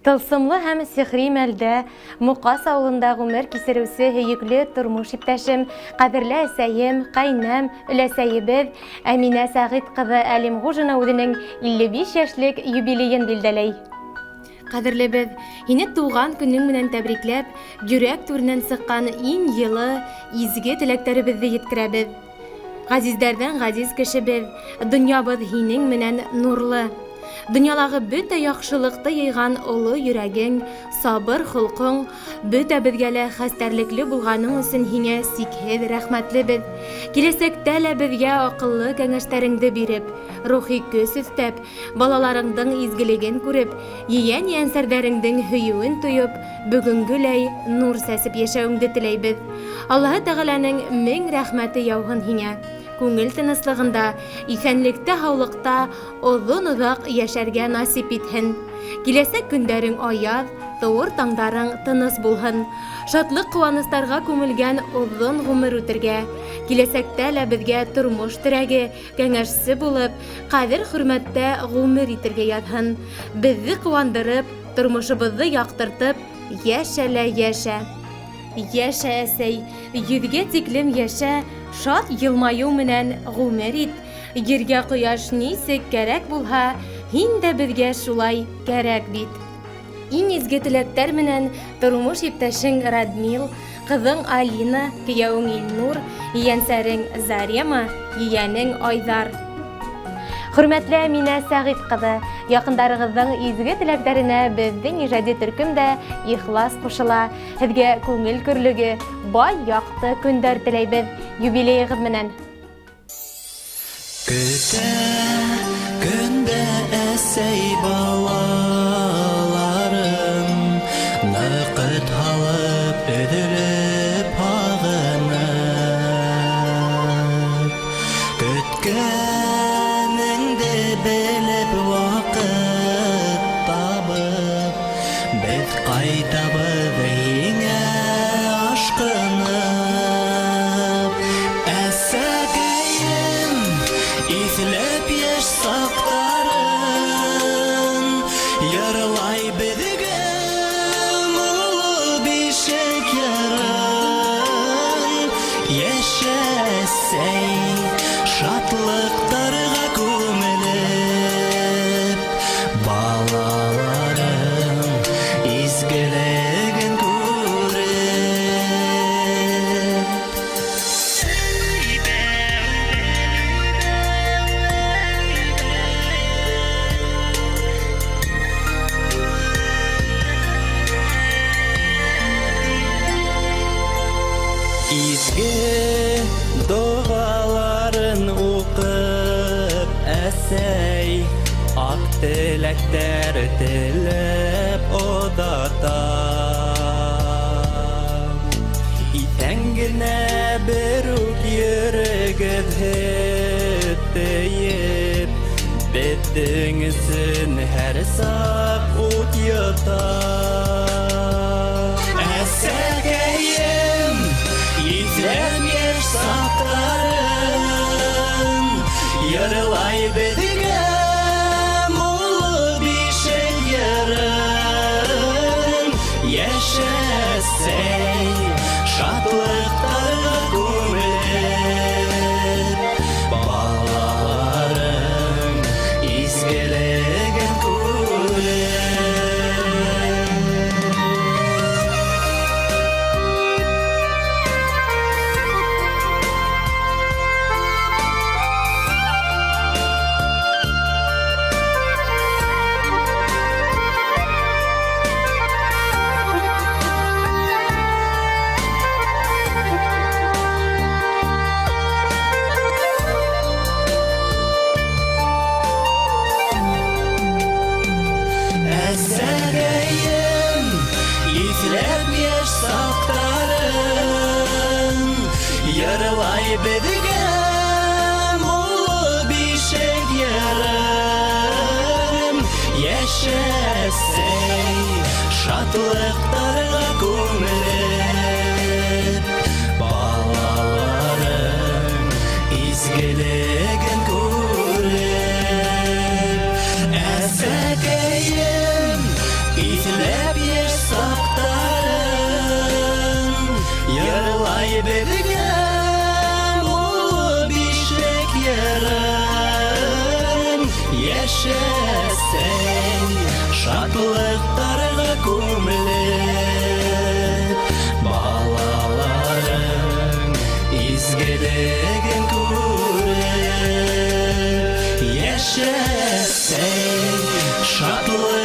Тылсымлы һәм сихри мәлдә Муҡас ауылында ғүмер кисереүсе һөйөклө тормош иптәшем, ҡәҙерле әсәйем, ҡәйнәм, өләсәйебеҙ Әминә Сәғит ҡыҙы Әлимғужина үҙенең 55 йәшлек юбилейын билдәләй. Ҡәҙерлебеҙ, һине тыуған көнөң менән тәбрикләп, йөрәк түренән сыҡҡан иң йылы, изге теләктәребеҙҙе еткерәбеҙ. Ғәзиздәрҙән ғәзиз кешебеҙ, донъябыҙ һинең менән нурлы. Донъялағы бөтә яҡшылыҡты йыйған оло йөрәгең, сабыр холҡоң, бөтәбеҙгә лә хәстәрлекле булғаның өсөн һиңә сикһеҙ рәхмәтлебеҙ. Киләсәктә лә беҙгә аҡыллы кәңәштәреңде биреп, рухи көс өҫтәп, балаларыңдың изгелеген күреп, ейән-ейәнсәрҙәреңдең һөйөүен тойоп, бөгөнгөләй нур сәсеп йәшәүеңде теләйбеҙ. Аллаһы Тәғәләнең мең рәхмәте яуһын һиңә. Күңел тыныслығында, иҫәнлектә-һаулыҡта оҙон-оҙаҡ йәшәргә насип итһен. Киләсәк көндәрең аяҙ, тыуыр таңдарың тыныс булһын. Шатлыҡ-ҡыуаныстарға күмелгән оҙон ғүмер үтергә, киләсәктә лә беҙгә тормош терәге, кәңәшсе булып, ҡәҙер-хөрмәттә ғүмер итергә яҙһын. Беҙҙе ҡыуандырып, тормошобоҙҙо яҡтыртып, йәшә лә йәшә. Йәшә, әсәй, йөҙгә тиклем йәшә, шат йылмайыу менән ғүмер ит. Ергә ҡояш нисек кәрәк булһа, һин дә беҙгә шулай кәрәк бит. Иң изге теләктәр менән тормош иптәшең Радмил, ҡыҙың Алина, кейәүең Илнур, ейәнсәрең Зарема, ейәнең Айҙар. Хөрмәтле Әминә Сәғит ҡыҙы, яҡындарығыҙҙың изге теләктәренә беҙҙең ижади төркөм дә ихлас ҡушыла. Һеҙгә күңел көрлөгө, бай яҡты көндәр теләйбеҙ. Юбилейығыҙ менән! Көтә көндә әсәй балаларын, Ныҡыт һалып, өҙөлөп, һағынып. Көткәнеңде белеп, ваҡыт табып, Беҙ ҡайтабыҙ һиңә ашҡынып. Әсәкәйем, иҫләп йәш саҡтарын, Йырлай беҙгә моңло бишек йырын. Йәшә, әсәй, шатлыҡтарға күмелеп, Балаларың изгелеген күреп. Изге доғаларын уҡып, әсәй, Аҡ теләктәр теләп оҙата. Иҫән генә берүк йөрөгөҙ һөт тейеп, Беҙҙең өсөн һәр саҡ ут йота. Әсәкәйем, иҫләп йәш саҡтарын, Йырлай беҙгә моңло бишек йырын. Йәшә, әсәй, шатлыҡтарға күмелеп, Балаларың изгелеген күреп. Әсәкәйем, иҫләп йәш саҡтарын, Йырлай беҙгә моңло бишек йырын. Йәшә, әсәй, шатлыҡтарға күмелеп, Балаларың изгелеген күреп. Әсәкәйем, Иҫләп йәш саҡтарын, Йырлай беҙгә моңло бишек йырын. Йәшә, әсәй, шатлыҡтарға күмелеп, Балаларың изгелеген күреп. Йәшә, әсәй, шатлыҡтарға.